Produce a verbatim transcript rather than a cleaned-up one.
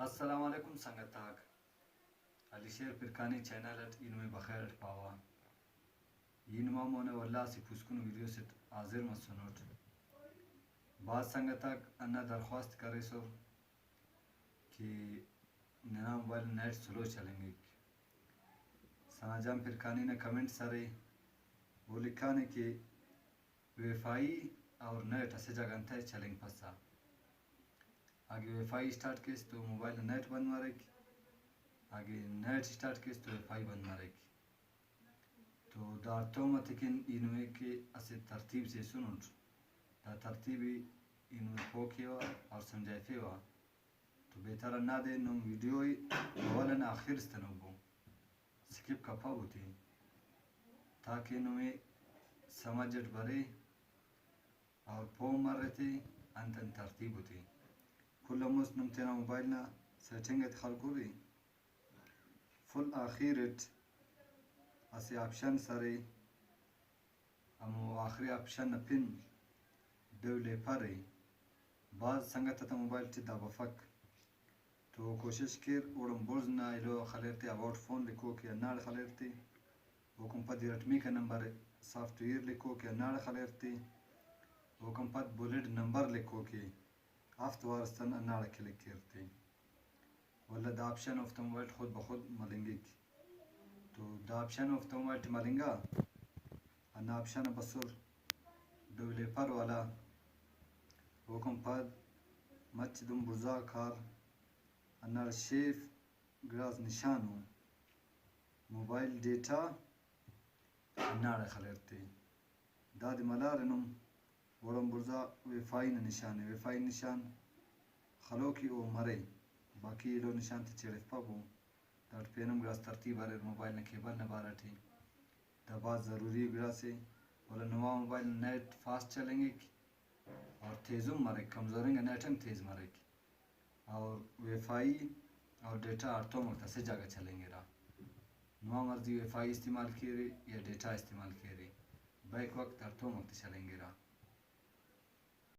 السلام علیکم سنگت آک، علی شیر پرکانی چینل اٹ ای نمے بخیر اٹ پاوہ۔ ای نما مونے ولدا اسہ پوسکنو ویڈیو سے حاضر مسنٹ۔ بھاز سنگت آک ہندا درخواست کریسر کہ ننا موبائل نیٹ سلو چلینگک۔ ثنا جان پرکانی نا کمنٹس ارے، او لکھانے کہ ویفائی اور نیٹ اسہ جاگہ انتئے چلینگپسہ۔ اگہ ویفائی اسٹارٹ کیس تو موبائل نا نیٹ بند مریک، اگہ نیٹ اسٹارٹ کیس تو ویفائی بند مریک۔ تو دا ہڑتوم آتے کن ای نمے کہ اسہ ترتیب سے ایسونٹ، دا ترتیب ای نمے پہہ کیوہ اور سمجھائفیوہ۔ تو بہتر ہندادے نم ویڈیو ءِ اول انا آخر اس تنوبو، سکپ کپابو تے، تاکہ نمے سمجھ اٹ برے اور پہہ مرے تے انت انت ترتیب تے۔ کل آن مست نم تینا موبائل نا سیٹنگ ءِ خلکرے، فل آخر اٹ اسہ آپشن اس ارے، ہمو آخری آپشن نا پن ڈیویلپر ءِ۔ بھاز سنگت آتا موبائل ٹی دا بفک، تو کوشش کیر اوڑان بڑز نا ایلو خلیر تے، اباؤٹ فون لکھوک ءِ ہنداڑے خلیر تے، اوکان پد ارٹمیکا نمبر سافٹ ویئر لکھوک ءِ ہنداڑے خلیر تے، اوکان پد بلڈ نمبر لکھوک ءِ ہفت وار اس تن ہنداڑے کلک کیر تے۔ ولدا دا آپشن اوفتا موبائل ٹی خود بخود ملنگک۔ تو دا آپشن اوفتا موبائل ٹی ملنگا، ہندا آپشن بسر ڈیویلپر والا، اوکان پد مچ دن بڑزا کار ہنداڑے شیف گڑاس نشان ءُ موبائل ڈیٹا ہنداڑے خلیر تے۔ دادے ملارے نم اوڑان بڑزا ویفائی نا نشان ءِ، ویفائی نشان خلوک ءِ او مرے، باقی ایلو نشان تے چڑفپبو۔ داٹ پین ہم گڑاس ترتیب اریر موبائل نا کیبل نا بارہ ٹی۔ دا بھاز ضروری ءِ گڑاسے، ولدا نما موبائل نا نیٹ فاسٹ چلینگک اور تیز ہم مریک، کمزور انگا نیٹ ہم تیز مریک۔ اور ویفائی اور ڈیٹا ہڑتوماک تا اسہ جاگہ چلینگرہ۔ نما مرضی ویفائی استعمال کیرے یا ڈیٹا استعمال کیرے، بیک وقت ہڑتوماک تا چلینگرہ۔